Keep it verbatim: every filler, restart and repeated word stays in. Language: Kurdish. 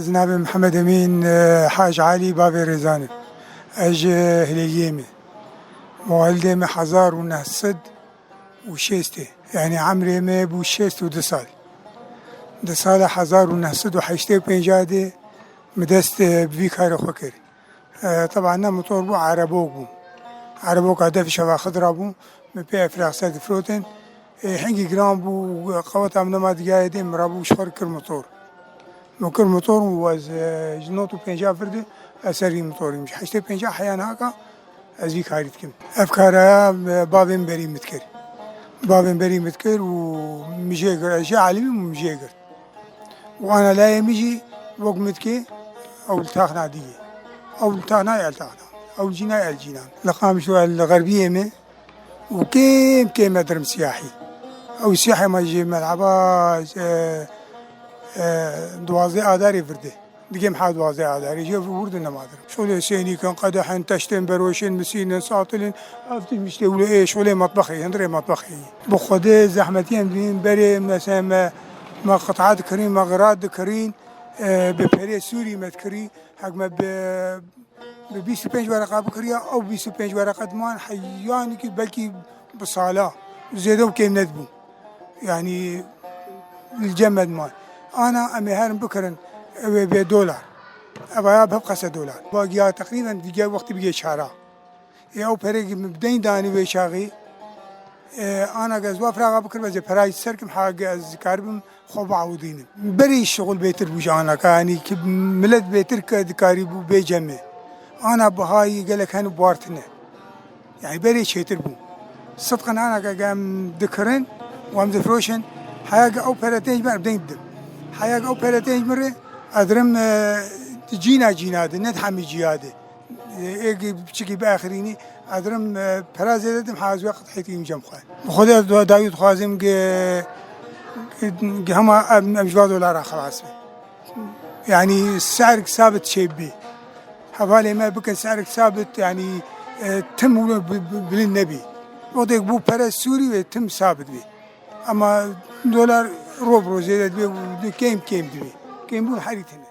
Ez navê Mihemed Emîn, e, Hac Alî, bavê Rêzan im. Ez ji Hilêliyê me. Mewalidê me hezar û neh sed û şêst e. Yanî emrê me bû şêst û du sal. Di sala hezar û neh sed û heştê û pênc de min dest, e, bi vî karê xwe kir. E, teban ne motor bû, erebok bû. Ereboka def şeva xidra bû. Min pê ev firaxse difirotin. E, hingî giran bû, qeweta min nema digihayê dê, min rabû ji xwe re kir motor. Min kir motor û ez, e, ji nod û pênca vir de ez ser vî motorî im. Ji heştê pênca heya niha ez vî karî dikim. Ev kara, e, bavê min berî min dikir. Bavê min berî min dikir û min jê girt. Ez jê elimî bûm, min jê girt. Û ana layê min jî wek min dikê, ew li taxna dî ye. Ew li taxna ye, el taxna. Ew li cîna ye, el cîna. Li Qamişlo, li xerbiyê me û kêm kêm me dirim siyahî. Ew siyahê me jê me laba, e, e, duwazdeh adarê vir de. Digêm ha duwazdeh adarê jê vir de nema dirim. Şolê sênîkin, qedehên, teştên, beroşên, misînin, satilin. Ev tişt işte wilo ê şolê matbexê, hundirê matbexê. Bi Xwedê zehmetiyên dibîn berê, mesela me, me qit'a dikirîn, me xirat dikirîn, e, bi perê Sûrî me dikirî. Hek me bi, bi bîst û pênc wereqa bikiriya, ew bîst û pênc wereqa diman heyanîkî belkî bi sala zêde û kêm nedibû. Yanî li cem me diman. Ana em ê herin bikirin, ew ê bê dolar. Ev aya bi hev qese dolar. Bagiya teqrîben digel wextî bigê çara. Ê ew perê ki min bi deyn danî wê çaxî, e, ana ez wa firaxa bikirim, ez ê perayî ser kim, ha ez dikaribim xwe biewidînim. Berî şixul bêtir bû ji ana ka, yanî ki milet bêtir ke dikarî bû bê cemê. Ana bihayî gelek hene buartine. Yanî berê çêtir bû. Sidqan ana ke em dikirin û em difiroşin, heya ke ew pere tên ji me, em deyn didim. Heya ke ew pere tên ji min re, ez dirim, e, cîna cîna de, ne di hemî ciya de. Ê, ê, piçikî biaxirînî, ez dirim, e, pera zêde dim, ha ez wê qet hêtî cem xwe. Bi Xwedê ez dua-, dawî dixwazim ki, ki hema em, em ji va dolara xelas bin. Yanî se'rik sabit çêbî. Hevalê me bikin se'rik sabit, yanî, e, tim wilo bi-, bi-, bilind nebî. Wextêk bû pere Sûrî ve tim sabit bî. Ama dolar ro bi ro zêde dibe, kêm kêm dibe. Kêmbûn herî tine.